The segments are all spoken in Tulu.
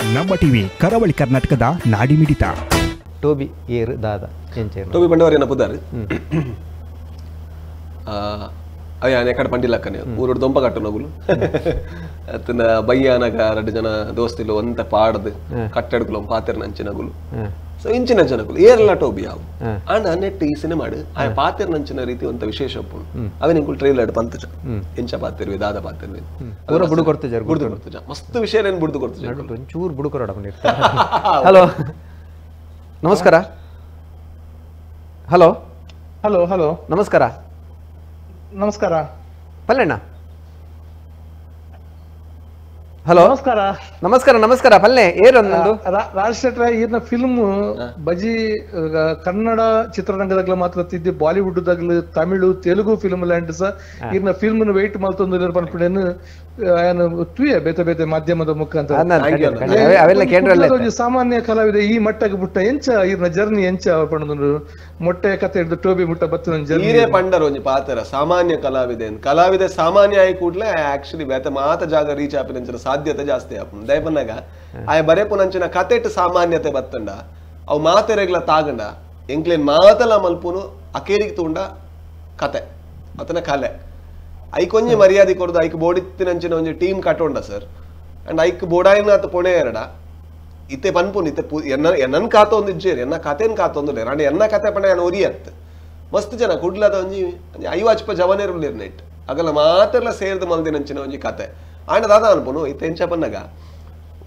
ನಮ್ಮ ಟಿವಿ ಕರಾವಳಿ ಕರ್ನಾಟಕದ ನಾಡಿಮಿಡಿತ. ಟೋಬಿ ಏರು ದಾದ ಟೋಬಿ ಬಂಡವಾರ ಪುದಾರ್ ಅಯ್ಯ ಎಕಡೆ ಪಂಡಿಲಕ್ಕನೆ ಊರುಡು ದೊಂಪ ಕಟ್ಟು ನಗುಲು ಅತ್ತನ ಬಯ್ಯಾನಗ ಎರಡು ಜನ ದೋಸ್ತಿಲು ಒಂತ ಪಾಡ್ದು ಕಟ್ಟೆಡ್ಕುಲು ಪಾತೆರ್ ನಂಚಿನಗುಲು. ಸೊ ಇಂಚಿನ ಜನಕುಲು ಏರ್ಲ ಟೋಬಿ ಯಾವು ಅಂಡ್ ನೆಟ್ ಈ ಸಿನಿಮಾ ಆ ಪಾತೆರ್ ನಂಚಿನ ರೀತಿ ಒಂತ ವಿಶೇಷ ಉಪ್ಪುಂಡು. ಅವೇ ನಿಂಕುಲು ಟ್ರೈಲರ್ ಪಂತಜ ಎಂಚ ಪಾತೆರ್ವಿ ದಾದ ಪಾತೆರ್ವಿ ಪೂರ ಬುಡು ಕೊರ್ತುಜ ಬುಡ್ದು ಕೊರ್ತುಜ ಮಸ್ತ್ ವಿಷಯ ಏನ್ ಬುಡ್ದು ಕೊರ್ತುಜ ಒಂಚೂರು ಬುಡು ಕೊರಡ. ಹಲೋ ನಮಸ್ಕಾರ. ಹಲೋ ಹಲೋ ಹಲೋ ನಮಸ್ಕಾರ. ನಮಸ್ಕಾರ ಪಲ್ಲೆಣ್ಣ. ಹಲೋ ನಮಸ್ಕಾರ ನಮಸ್ಕಾರ ನಮಸ್ಕಾರ ಪಲ್ಲೆ ಏರು ನಂದು ರಾಜ್ ಶೆಟ್ರ ಈರ್ನ ಫಿಲ್ಮ್ ಬಜಿ ಕನ್ನಡ ಚಿತ್ರರಂಗದಾಗ್ಲ ಮಾತ್ರ ತಿದ್ದಿ ಬಾಲಿವುಡ್ ದಾಗ್ಲ ತಮಿಳು ತೆಲುಗು ಫಿಲ್ಮ್ ಲ್ಯಾಂಡ್ ಸಹ ಈರ್ನ ಫಿಲ್ಮ್ ವೆಯ್ಟ್ ಮಲ್ತೊಂದು ಪನ್ಪುಂಡೇನು ತುಯ ಬೇತೆ ಬೇತೆ ಮಾಧ್ಯಮದ ಮುಖಾಂತರ ಸಾಮಾನ್ಯ ಕಲಾವಿದ ಈ ಮಟ್ಟಕ್ಕೆ ಬಿಟ್ಟ ಎಂಚ ಈರ್ನ ಜರ್ನಿ ಎಂಚ ಪಂಡೊಂದು ಮೊಟ್ಟೆ ಕತೆ ಹಿಡಿದು ಟೋಬಿ ಮುಟ್ಟ ಬತ್ತಿನ ಜರ್ನಿ ಈರೇ ಪಂಡರ್ ಒಂಜಿ ಪಾತ್ರ ಸಾಮಾನ್ಯ ಕಲಾವಿದೆ ಕಲಾವಿದೆ ಸಾಮಾನ್ಯ ಆಯಿ ಕೂಡ್ಲೆ ಆಕ್ಚುಲಿ ಬೇತೆ ಮಾತ ಜಾಗ ರೀಚ್ ಆಪಿನ ಸಾಧ್ಯತೆ ಜಾಸ್ತಿ ಆಪುಂಡು. ದಯಪನ್ನಾಗ ಆಯ ಬರೆಪುನಂಚಿನ ಕತೆಟ್ ಸಾಮಾನ್ಯತೆ ಬತ್ತಂಡ ಅವು ಮಾತೆರೆಗ್ಲ ತಾಗಂಡ ಎಂಕ್ಲೇನ್ ಮಾತಲ ಮಲ್ಪುನು ಅಕೇರಿಗೆ ತೂಂಡ ಕತೆ ಅತನ ಕಲೆ ಐಕೊಂಜಿ ಮರ್ಯಾದೆ ಕೊರ್ದು ಐಕ್ ಬೋಡಿತ್ತಿನಂಚಿನ ಒಂಜಿ ಟೀಮ್ ಕಟ್ಟೋಂಡ ಸರ್ ಅಂಡ್ ಐಕ್ ಬೋಡಾಯಿನಾತ್ ಪೊಣೆ ಎರಡ ಇತ್ತೆ ಪನ್ಪುನು ಇತ್ತೆ ಎನ್ನ ಎನ್ನನ್ ಕಾತೊಂದು ಇಜ್ಜೇರಿ ಎನ್ನ ಕತೆನ್ ಕಾತೊಂದು ಅಂಡ್ ಎನ್ನ ಕತೆ ಪಂಡ ಯಾನ್ ಒರಿಯತ್ ಮಸ್ತ್ ಜನ ಕುಡ್ಲದ ಒಂಜಿ ಐವಾಚ್ಪ ಜವನೇರುಲ್ಲೇರ್ ನೆಟ್ ಅಗಲ ಮಾತೆರ್ಲ ಸೇರ್ದು ಮಲ್ದಿನಂಚಿನ ಒಂಜಿ ಕತೆ ಆಂಡ ದಾದ ಅನ್ಪುನು ಇತ್ತೆ ಎಂಚ ಪನ್ನಗ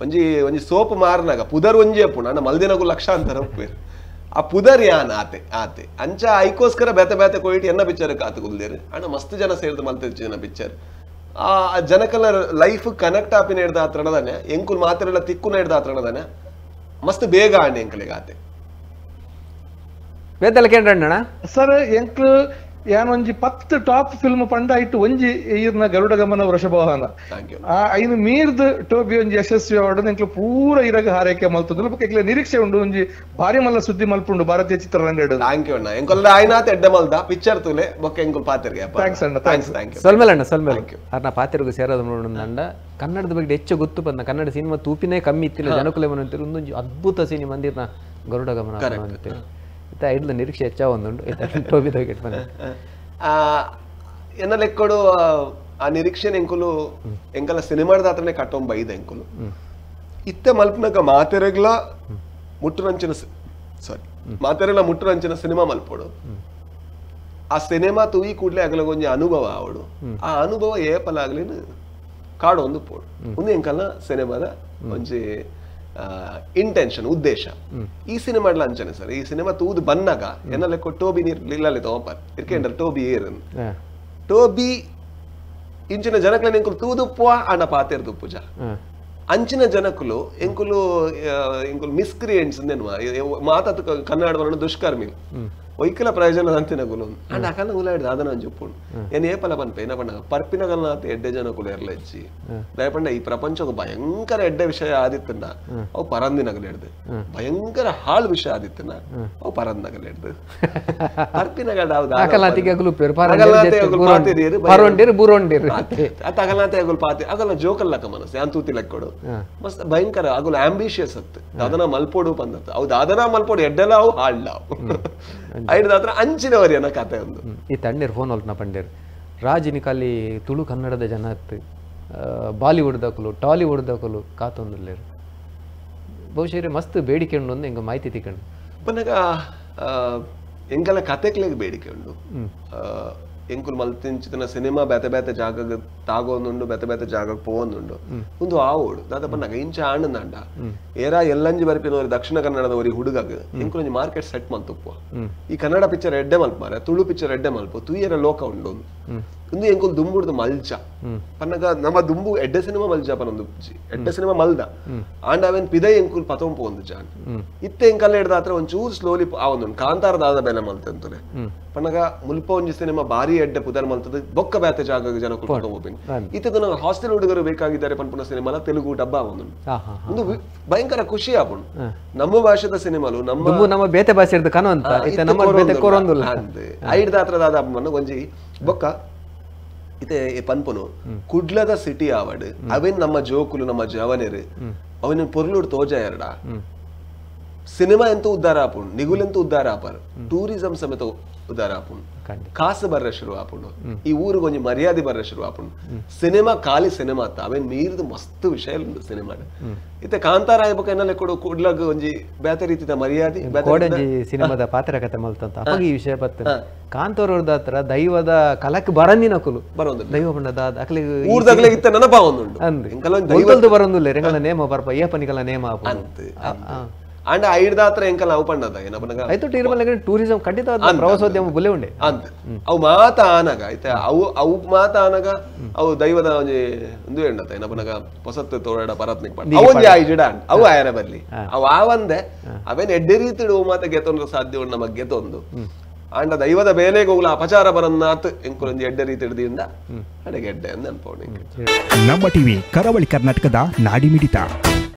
ಒಂಜಿ ಒಂಜಿ ಸೋಪ್ ಮಾರ್ನಾಗ ಪುದರ್ ಒಂಜಿ ಅಪ್ಪುನು ಅಂಡ ಮಲ್ದಿನಗು ಲಕ್ಷಾಂತರ ಉಪ್ಪೇರು ಆ ಪುದರ್ ಯಾನ್ ಆತೆ ಆತೆ ಅಂಚ ಐಕೋಸ್ಕರ ಬೇತೆ ಬೇತೆ ಕೊಯ್ಟಿ ಎನ್ನ ಪಿಕ್ಚರ್ ಕಾತು ಕುಲ್ದೇರು ಅಂಡ ಮಸ್ತ್ ಜನ ಸೇರ್ದು ಮಲ್ತಿನ ಪಿಕ್ಚರ್ ಆ ಜನಕಲ ಲೈಫ್ ಕನೆಕ್ಟ್ ಆಪಿನ ಹಿಡ್ದ ಆತ್ರಣದಾನೆ ಎಂಕುಲ್ ಮಾತ್ರೆಲ್ಲ ತಿಕ್ಕುನ ಹಿಡ್ದ ಆತ್ರಣದಾನೆ ಮಸ್ತ್ ಬೇಗ ಆಂಡ ಎಂಕಲಿಗೆ ಆತೆ ಬೇತಲ್ಲ ಕೇಂದ್ರಣ್ಣ ಸರ್ ಎಂಕ್ಲು ಯಾನ್ ಒಂಜಿ 10 ಟಾಪ್ ಫಿಲ್ಮ್ ಪಂಡ ಇಟ್ಟು ಒಂಜಿ ಈರ್ನ ಗರುಡ ಗಮನ ವೃಷಭವಾಹನ ಆ ಐನು ಮೀರ್ದ್ ಟೋಬಿ ಒಂಜಿ ಯಶಸ್ವಿ ಅವಾರ್ಡ್ ಎಂಕ್ಲು ಪೂರ ಇರಗ ಹಾರೈಕೆ ಮಲ್ತೊಂದು ಬೊಕ್ಕ ಎಂಕ್ಲೆ ನಿರೀಕ್ಷೆ ಉಂಡು ಒಂಜಿ ಭಾರಿ ಮಲ್ಲ ಸುದ್ದಿ ಮಲ್ಪುಂಡು ಭಾರತೀಯ ಚಿತ್ರರಂಗ. Thank you ಅಣ್ಣ ಎಂಕೊಲ್ಲ ಆಯ್ನಾತ್ ಎಡ್ಡೆ ಮಲ್ದ ಪಿಕ್ಚರ್ ತೂಲೆ ಬೊಕ್ಕ ಎಂಕುಲ್ ಪಾತೆರ್ಗೆ. Thanks ಅಣ್ಣ thanks thank you ಸೊಲ್ಮೆಲ್ ಅಣ್ಣ ಸೊಲ್ಮೆಲ್ ಅರ್ನ ಪಾತೆರ್ಗು ಸೇರೋದು ನೋಡೋಣ. ಕನ್ನಡದ ಬಗ್ಗೆ ಹೆಚ್ಚು ಗೊತ್ತು ಬಂದ ಕನ್ನಡ ಸಿನಿಮಾ ತೂಪಿನೇ ಕಮ್ಮಿ ಇತ್ತಿಲ್ಲ ಜನಕುಲೆ ಅಂತೀರಿ ಒಂದೊಂದು ಅದ್ಭುತ ಸಿನಿಮಾ ಅಂದಿರ್ನ ಗರುಡ ಗಮನ ಅಂತೇಳಿ ಇತ್ತ ಇಡ್ಲ ನಿರೀಕ್ಷೆ ಹೆಚ್ಚ ಒಂದುಂಡು ಟೋಬಿ ಎನ್ನ ಲೆಕ್ಕಡು ಆ ನಿರೀಕ್ಷೆ ಎಂಕುಲು ಎಂಕಲ ಸಿನಿಮಾದ ಆತ್ರನೇ ಕಟ್ಟೊಂಬ ಬೈದ ಎಂಕುಲು ಇತ್ತೆ ಮಲ್ಪನಗ ಮಾತೆರೆಗ್ಲ ಮುಟ್ಟುನಂಚಿನ ಸಾರಿ ಮಾತೆರೆಗ್ಲ ಮುಟ್ಟುನಂಚಿನ ಸಿನಿಮಾ ಮಲ್ಪೋಡು ಆ ಸಿನಿಮಾ ತೂಯಿ ಕೂಡ್ಲೆ ಅಗಲಗೊಂಜಿ ಅನುಭವ ಆವಡು ಆ ಅನುಭವ ಏಪಲಾಗ್ಲಿನ ಕಾಡು ಒಂದು ಪೋಡು ಒಂದು ಎಂಕಲ್ನ ಸಿನಿಮಾದ ಒಂಜಿ ಇಂಟೆನ್ಷನ್ ಉದ್ದೇಶ. ಈ ಸಿನಿಮಾ ಅಂಚನೆ ಸರ್ ಈ ಸಿನಿಮಾ ತೂದು ಬನ್ನಾಗ ಎನ್ನ ಲೆಕ್ಕ ಟೋಬಿ ನೀರ್ ಇಲ್ಲಲ್ಲಿ ತಗೋಪಾರ್ ಇರ್ಕೇಂಡ್ರ ಟೋಬಿ ಏರ್ ಟೋಬಿ ಇಂಚಿನ ಜನಕ್ಲೆ ಎಂಕುಲು ತೂದುಪ್ಪುವ ಅಣ್ಣ ಪಾತೆರ್ದುಪ್ಪುಜ ಅಂಚಿನ ಜನಕುಲು ಎಂಕುಲು ಎಂಕುಲು ಮಿಸ್ಕ್ರಿಯೆಂಟ್ಸ್ ಮಾತಾತ ಕನ್ನಡ ದುಷ್ಕರ್ಮಿ ಒಯ್ಕಲ ಪ್ರಯೋಜನ ಅಂತಿನಗುಲು ಅಂಡ್ ಅಕಲ್ನ ಉಲಾಯ್ದು ಅದನ್ನ ಅಂಜುಪ್ಪುಂಡು ಏನ್ ಏಪಲ ಪನ್ಪೆ ಏನ ಪಂಡ ಪರ್ಪಿನಗಲ್ನಾತ ಎಡ್ಡೆ ಜನಕುಲು ಎರ್ಲೆಜ್ಜಿ ದಯಪಂಡ ಈ ಪ್ರಪಂಚಕ್ಕೆ ಭಯಂಕರ ಎಡ್ಡೆ ವಿಷಯ ಆದಿತ್ತಂಡ ಅವು ಪರಂದಿನಗಲು ಹಿಡ್ದು ಭಯಂಕರ ಹಾಳು ವಿಷಯ ಆದಿತ್ತನ ಅವು ಪರಂದಗಲು ಹಿಡ್ದು ಪರ್ಪಿನಗಡ ಅಗಲ್ನಾತೆ ಅಗುಲ್ ಪಾತೆ ಅಗಲ ಜೋಕಲ್ಲಕ ಮನಸ್ಸು ಯಾನ್ ತೂತಿ ಲೆಕ್ಕೊಡು ಮಸ್ತ್ ಭಯಂಕರ ಅಗುಲ್ ಆಂಬಿಷಿಯಸ್ ಅತ್ತು ದಾದನ ಮಲ್ಪೋಡು ಪಂದತ್ತು ಅವು ದಾದನ ಮಲ್ಪೋಡು ಎಡ್ಡೆಲ ಅವು ಹಾಳ್ಲ ಐಡ್ದಾತ್ರ ಅಂಚಿನವರಿಯನ ಕತೆ ಒಂದು. ಈ ತಣ್ಣೀರ್ ಫೋನ್ ಅಲ್ನ ಪಂಡೇರು ರಾಜಿನಿಕಾಲಿ ತುಳು ಕನ್ನಡದ ಜನ ಅತ್ತು ಬಾಲಿವುಡ್ ದಾಕಲು ಟಾಲಿವುಡ್ ದಾಕಲು ಕಾತೊಂದುಲ್ಲೇರು ಬಹುಶಃ ಮಸ್ತ್ ಬೇಡಿಕೆ ಉಂಡು ಒಂದು ಎಂಗ ಮಾಹಿತಿ ತಿಕ್ಕಂಡು ಪನ್ನಗ ಎಂಕಲ ಕತೆಕ್ಲೆಗ್ ಬೇಡಿಕೆ ಉಂಡು. ಎಂಕುಲು ಮಲ್ತಿಂಚಿತನ ಸಿನಿಮಾ ಬೇತೆ ಬೇತೆ ಜಾಗಗ್ ತಾಗೋಂದುಂಡು ಬೇತೆ ಬೇತೆ ಜಾಗಕ್ಕೆ ಪೋವೊಂದುಂಡು ಒಂದು ಆವೋಡು ದಾದ ಪನ್ನಗ ಇಂಚ ಆಣಂದಾಂಡ ಏರಾ ಎಲ್ಲಂಜಿ ಬರ್ಪಿನವರು ದಕ್ಷಿಣ ಕನ್ನಡದ ಒರಿ ಹುಡುಗಗ್ ಎಂಕುಲು ಒಂಜಿ ಮಾರ್ಕೆಟ್ ಸೆಟ್ ಮಲ್ತುಪ್ಪುವ ಈ ಕನ್ನಡ ಪಿಕ್ಚರ್ ಎಡ್ಡೆ ಮಲ್ಪಾರೆ ತುಳು ಪಿಕ್ಚರ್ ಎಡ್ಡೆ ಮಲ್ಪ ತುಯ್ಯರ ಲೋಕ ಉಂಡು ಒಂದು ಎಂಕುಲು ದುಂಬುಡ್ದು ಮಲ್ಚ ಪನ್ನಗ ನಮ್ಮ ದುಂಬು ಎಡ್ಡೆ ಸಿನಿಮಾ ಮಲ್ಚ ಪನೊಂದು ಎಡ್ಡೆ ಸಿನಿಮಾ ಮಲ್ದ ಆಂಡ ಅವೇನ್ ಪಿದೈ ಎಂಕುಲು ಪತೊಂಪು ಒಂದು ಜಾನ್ ಇತ್ತೆ ಎಂಕಲ್ಲ ಹಿಡ್ದಾತ್ರ ಒಂಚೂರು ಸ್ಲೋಲಿ ಆವೊಂದುಂಡು ಕಾಂತಾರ ದಾದ ಬೆಲೆ ಮಲ್ತಂತುಲೆ ಪನ್ನಗ ಮುಲ್ಪ ಒಂಜಿ ಸಿನಿಮಾ ಭಾರಿ ಎಡ್ಡೆ ಪುದರ್ ಮಲ್ತದ ಬೊಕ್ಕ ಬೇತೆ ಜಾಗ ಜನ ಕುಟ್ಕೊಂಡು ಇತ್ತದ ನಾವು ಹಾಸ್ಟೆಲ್ ಹುಡುಗರು ಬೇಕಾಗಿದ್ದಾರೆ ಪನ್ಪುನ ಸಿನಿಮಾಲ ತೆಲುಗು ಡಬ್ಬ ಒಂದು ಒಂದು ಭಯಂಕರ ಖುಷಿ ಆಪುಂಡು ನಮ್ಮ ಭಾಷೆದ ಸಿನಿಮಾಲು ನಮ್ಮ ನಮ್ಮ ಬೇತೆ ಭಾಷೆ ಕನೋ ಅಂತ ಐಡ್ದಾತ್ರ ದಾದ ಒಂಜಿ ಬೊಕ್ಕ ಇತ್ತೆ ಪನ್ಪುನು ಕುಡ್ಲದ ಸಿಟಿ ಆವಡ್ ಅವೇನ್ ನಮ್ಮ ಜೋಕುಲು ನಮ್ಮ ಜವನೆರು ಅವನ ಪೊರ್ಲುಡ್ ತೋಜಾಯರ್ಡ ಸಿನಿಮಾ ಎಂತ ಉದ್ದಾರ ಆಪುಂಡು, ನಿಗುಲೆಂತ ಉದ್ದಾರ ಆಪರ್, ಟೂರಿಸಂ ಸಮೇತ ಉದ್ದಾರ ಆಪುಂಡು, ಕಾಸು ಬರ್ರ ಶುರು ಆಪುಂಡು, ಈ ಊರಿಗೆ ಒಂಜಿ ಮರ್ಯಾದೆ ಬರ್ರ ಶುರು ಆಪುಂಡು. ಸಿನಿಮಾ ಖಾಲಿ ಸಿನಿಮಾ ಅತ್ತ, ಅವೇನ್ ಮೀರ್ದು ಮಸ್ತ್ ವಿಷಯ ಉಂಡು ಸಿನಿಮಾ. ಇತ್ತೆ ಕಾಂತಾರ ಆಯ್ಬಕ ಎನ್ನಲೆ ಕೊಡು ಕುಡ್ಲಗ್ ಒಂಜಿ ಬೇತೆ ರೀತಿದ ಮರ್ಯಾದೆ. ಕೋಡಂಜಿ ಸಿನಿಮಾದ ಪಾತ್ರ ಕಥೆ ಮಲ್ತಂತ ಅವಾಗ ಈ ವಿಷಯ ಬರ್ತದೆ. ಕಾಂತಾರವ್ರದ ಹತ್ರ ದೈವದ ಕಲಕ್ ಬರಂದಿನಕುಲು ಬರೋದು ದೈವ ಬಣ್ಣದ ಅಕ್ಲಿಗೆ ಊರ್ದಗ್ಲಿಗೆ ಇತ್ತ ನೆನಪಾವೊಂದುಂಡು ಅಂದ್ ಬರೋದಿಲ್ಲ, ಎಂಕಲ ನೇಮ ಬರ್ಪ ಏಪ ನಿಕಲ ನೇಮ ಅಂತ. ಅಂಡ ಐಡ್ದಾತ್ರ ಎಂಕಲ್ ಅವು ಪಂಡದ ಏನಪ್ಪನಗ ಆಯ್ತು ಇರ್ಮಲ್ಲ ಟೂರಿಸಂ ಖಂಡಿತ ಪ್ರವಾಸೋದ್ಯಮ ಬುಲೆ ಉಂಡೆ ಅಂತ ಅವು ಮಾತ ಆನಗ ಐತೆ ಅವು ಅವು ಮಾತ ಆನಗ ಅವು ದೈವದ ಒಂಜಿ ಒಂದು ಎಂಡತ ಏನಪ್ಪನಗ ಹೊಸತ್ತು ತೋಡ ಪರತ್ನಿಕ್ ಪಂಡ ಅವು ಒಂಜಿ ಐಜಿಡ ಅವು ಆಯರ ಬರ್ಲಿ ಅವು ಆವಂದೆ ಅವೇನ್ ಎಡ್ಡೆ ರೀತಿ ಮಾತ ಗೆತೊಂದು ಸಾಧ್ಯ ಉಂಡು ನಮಗ್ ಗೆತೊಂದು. ಅಂಡ ದೈವದ ಬೇಲೆಗೆ ಹೋಗ್ಲ ಅಪಚಾರ ಬರನ್ನಾತ್ ಎಂಕುಲೊಂಜಿ ಎಡ್ಡೆ ರೀತಿ ಹಿಡ್ದಿಂದ ಅಡೆಗೆ ಎಡ್ಡೆ ಅಂತ ಅನ್ಪೋಣ. ನಮ್ಮ ಟಿವಿ ಕರಾವಳಿ ಕರ್ನಾಟಕದ ನಾಡಿಮಿಡಿತ.